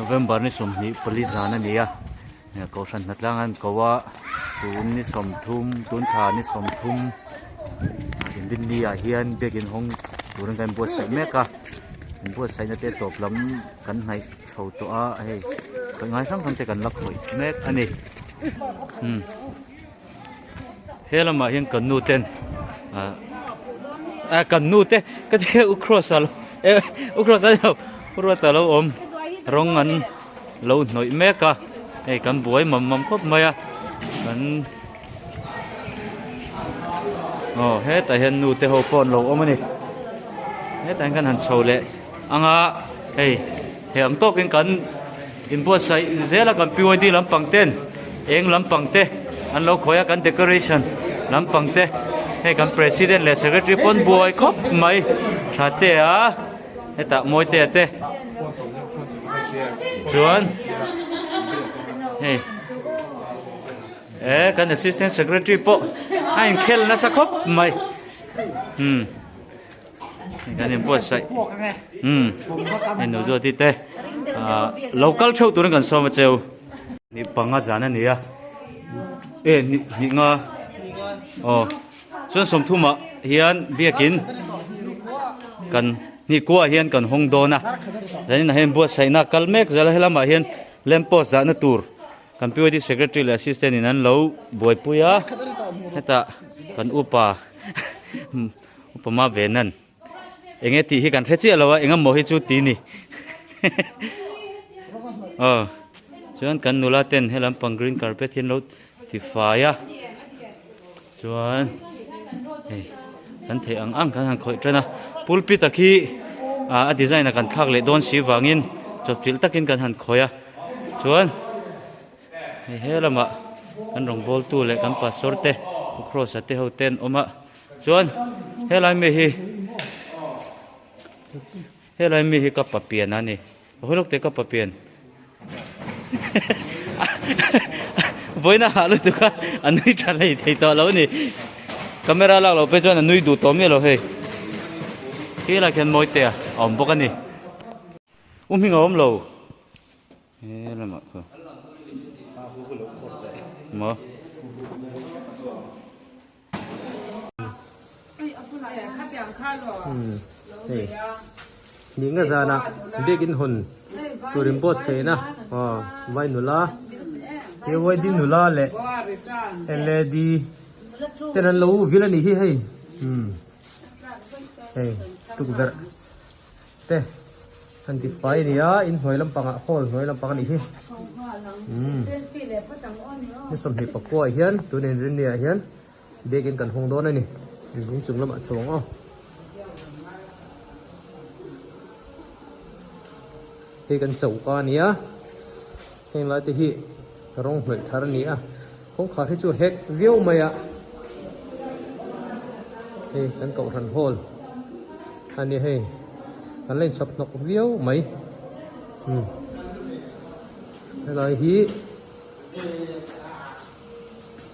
November ni 24 zan a ni a kohhran hnatlang an ko a tun ni 30 tun thla ni 30 inrinni ah hian biakin hawng turin kan inbuatsaih mek a inbuatsaihna te tawp lam kan hnaih chho tawh a hei khawih ngai hrang hrang te kan la khawih mek a ni umm he lamah hian kan nu ten ah ah kan nu te ka ti u cross a lo eh u cross a nilo u ruata lo awm rawng an lo hnawih mek a hei kan buai mam mam khawp mai a kan aw hetah hian nu te ho pawh an lo awm a ni hetah hian kan han chho leh anga hei he ang tawkin kan inbuatsaih zel a kan PYD lampang ten eng lampang te an lo khawi a kan decoration lampang te hei kan president leh secretary pawn buai khawp mai tha te a hetah mawi te te chuan hei e kan assistant secretary pawh a inkhel nasa khawp mai umm. Kan in buatsaih umm hei nu duati te ah lo kal theuh turin kan sawm a cheu ni panga zan a ni a e ni ni nga aw chuan sawmthumah hian biakin kan ni kuah hian kan hawng dawn a zanin ah hian buatsaihna kal mek zel a helamah hian lamp post dahna tur kan P Y D secretary leh assistant in an lo buaipui a hetah kan upa. Upama ve nan enge tih hi kan hre chiah lo a eng emaw hi chu ti ni aw chuan kan nula ten he lampang green carpet hi an lo ti fai a chuan hei kan theih ang ang kan han khawih tan a pulpit a khi ah a design a kan thlak leh dawn si vangin chawpchilh takin kan han khawih a chuan. Hei he lamah kan rawngbawltu leh kan pastor te Pu Cross a te ho te an awm a chuan helai mi hi helai mi hi ka papian a ni a hawi lawk teh ka papian vawiin a hah lutuk a a nui tha hlei thei tawh lo a ni camera lak loh phei chuan a nui duh tawh miah lo hei helai khian mawi te a awm bawk a ni u hming a awm lo. He lamah khaw maw. Hei ni nga zana biakin hawn tur in buatsaih na aw vai nula he vai ding nula leh led ten an lo vil a nih hi hei hei tukverh. Te han ti fai a ni a inhnuai lampangah hall hnuai lampang a nih hi umm ni 24 ah hian tuna inrinni ah hian biakin kan hawng dawn a ni inbung chung lamah chho ang aw. Hei kan choka a ni a heng lai te hi rawng hnawih thar a ni a kawngkhar hi chu hek viau mai a hei kan kohhran hall a ni hei kan la inchhawp hnawk viau mai umm helai hi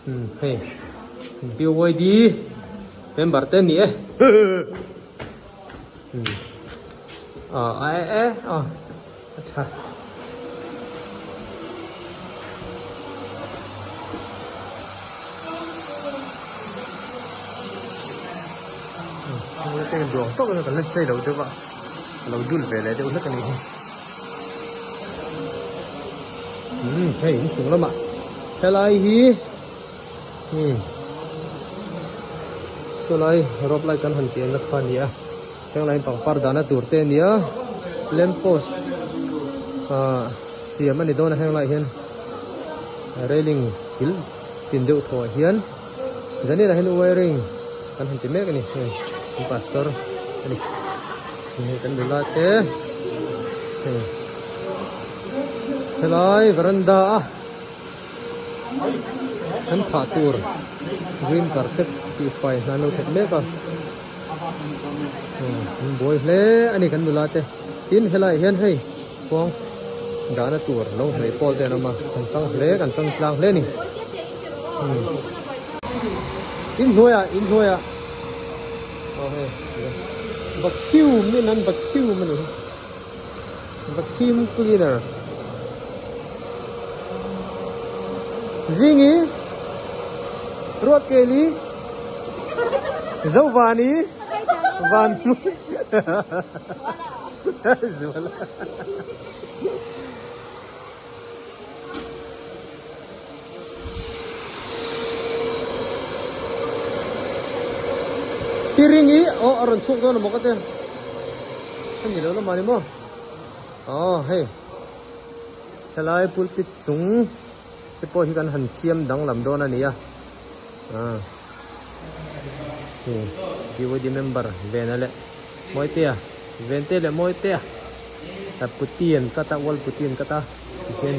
umm hei B Y D member te an ni e umm ah a e e a a tha. Duang tawk in kan la chei lo deuh a a lo dul ve leh deuh hlek a nih hi umm hei inchung lamah helai hi umm sawlai rope light kan han tih ang kha a ni a heng lai pangpar dahna tur te a ni a lamp post ah siam a ni dawn a heng laiah hian railing kil tin deuh thaw ah hian. Zanin ah hian wiring kan han ti mek a ni hei kan pastor a ni hei kan nula te hei helai veranda a kan phah tur green carpet tih fai hna an lo thawk mek a an buai hle a ni kan nula te tin helai ah hian hei khuang dahna tur lo hnawih pawl te an awm a kan tang hle kan tang tlang hle a ni. Inhnuaiah inhnuaiah aw hei vacuum in an vacuum a ni hi vacuum cleaner. Zingi Ruatkeli Zovani Van Zuala Piringi aw a rawn chhuak dawn a maw ka ti hemi lo lamah ni maw aw hei helai pulpit chung te pawh hi kan han siam danglam dawn a ni a ah hei BYD member Vena leh Mawitea Vente leh Mawitea putty an cut a wall putty an cut a tihian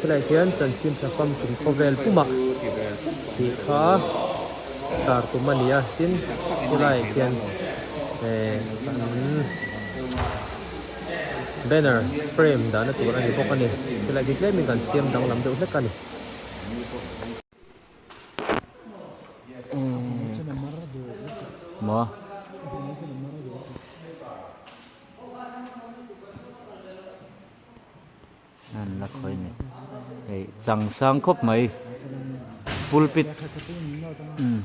helaiah hian chanchin tha famkim khawvel pumah tih kha tar tum a ni a tin helaiah hian eh an banner frame dahna tur a ni bawk a ni helai hi tlemin kan siam danglam deuh hlek a ni. Maw. An la khawi ni. Hei chang sang khawp mai pulpit umm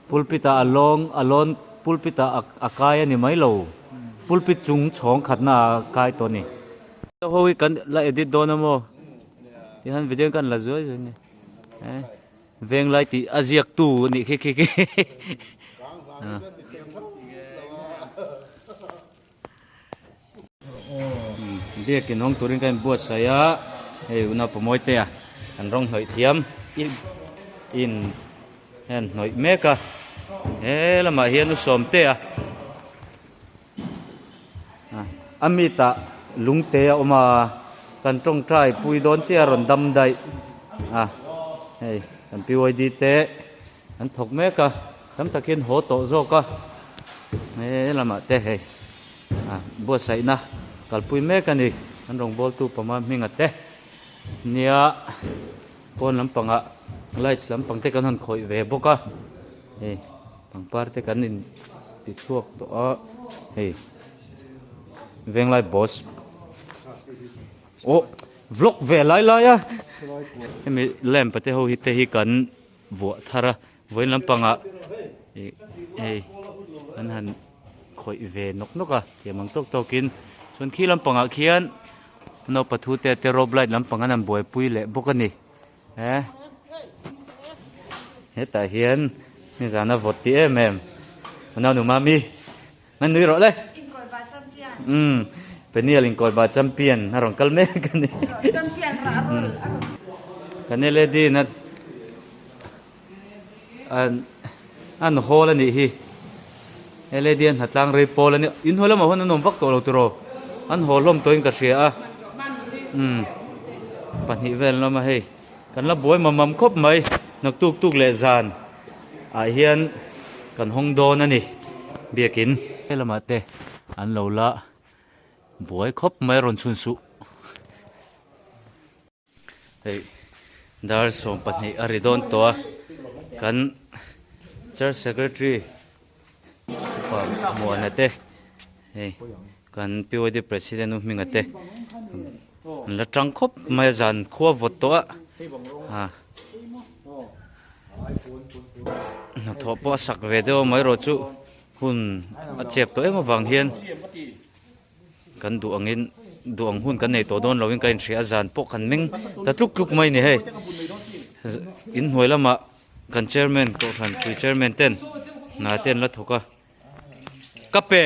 pulpit ah a lawng a lawn pulpit ah a kai a ni mai lo pulpit chung chhawng khatna ah a kai tawh a ni. Ho hi kan la edit dawn a maw tihian video kan la zuai zuai a ni eh Venglai tih a ziak tu a nih khi khi khi Biakin hawng turin ka inbuatsaih a hei unaupa Mawitea an rawng hnawih thiam in hian hnawih mek a he lamah hian u Sawmtea a mitah lungte a awm a kan tawngtai pui dawn chiah a rawn dam daih a hei kan PYD te an thawk mek a tam takin haw tawh zawk a he lamah te hei ah buatsaihna kalpui mek a ni an rawngbawltu pama hminga te nia pawn lampangah lights lampang te kan han khawih ve bawk a hei pangpar te kan in ti chhuak tawh a hei venglai boss oh vlog ve lai lai a hemi lamp te ho hi te hi kan vuah thar a vawiin lampangah ih hei an han khawih ve nawk nawk a thiam ang tawk tawkin chuan khi lampangah khian naupa thu te te rope light lampang an han buaipui leh bawk a ni he hetah hian nizana vawt ti em em unau nu mami ngan nui rawh le umm peniel inkawiba champion a rawn kal mek a ni kan led na an an hawl a nih hi led an hnatlang rei pawl a ni inhnuai lamah huan an awm vak tawh lo tiraw an haw hlawm tawhin ka hria a umm pahnih vel an awm a hei kan la buai mam mam khawp mai naktuk tuk leh zan. ah hian kan hawng dawn a ni biakin helamah te an lo la buai khawp mai rawn chhun suh hei dar 12 a ri dawn tawh a kan church secretary upa Muana te hei kan PYD president u Hminga te an la tang khawp mai a zan khua vawt tawh a ah. Hnathawh pawh a sak ve deuh a mai erawh chu hun a chep tawh em avang hian kan duh angin duh ang hun kan nei tawh dawn loin ka inhria a zan pawh kan meng ta tluk tluk mai a ni hei inhnuai lamah kan chairman kohhran pui chairman ten hna te an la thawk a ka pe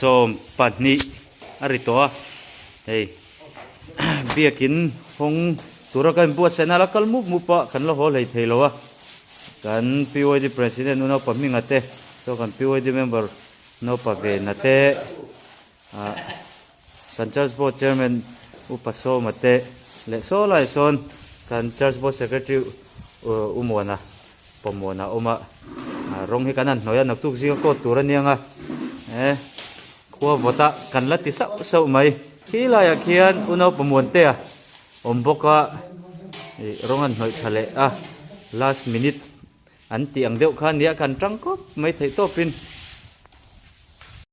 12 a ri tawh a hei biakin hawng tura ka inbuatsaihna a la kal mup mup a kan la haw hlei thei lo a kan PYD president unaupa hminga te chuan kan PYD member naupa vena te ah kan church board chairman upa sawma te leh saw lai sawn kan church board secretary Umuana pawmawna a awm a rawng hi kan han hnawih a naktuk zinga coat tur a niang a eh khua vawt a kan la ti sauh sauh mai khi laiah khian unau pawmuante a awm bawk a ih rawng an hnawih tha leh a last minute an tih ang deuh kha nia kan tang khawp mai theih tawpin.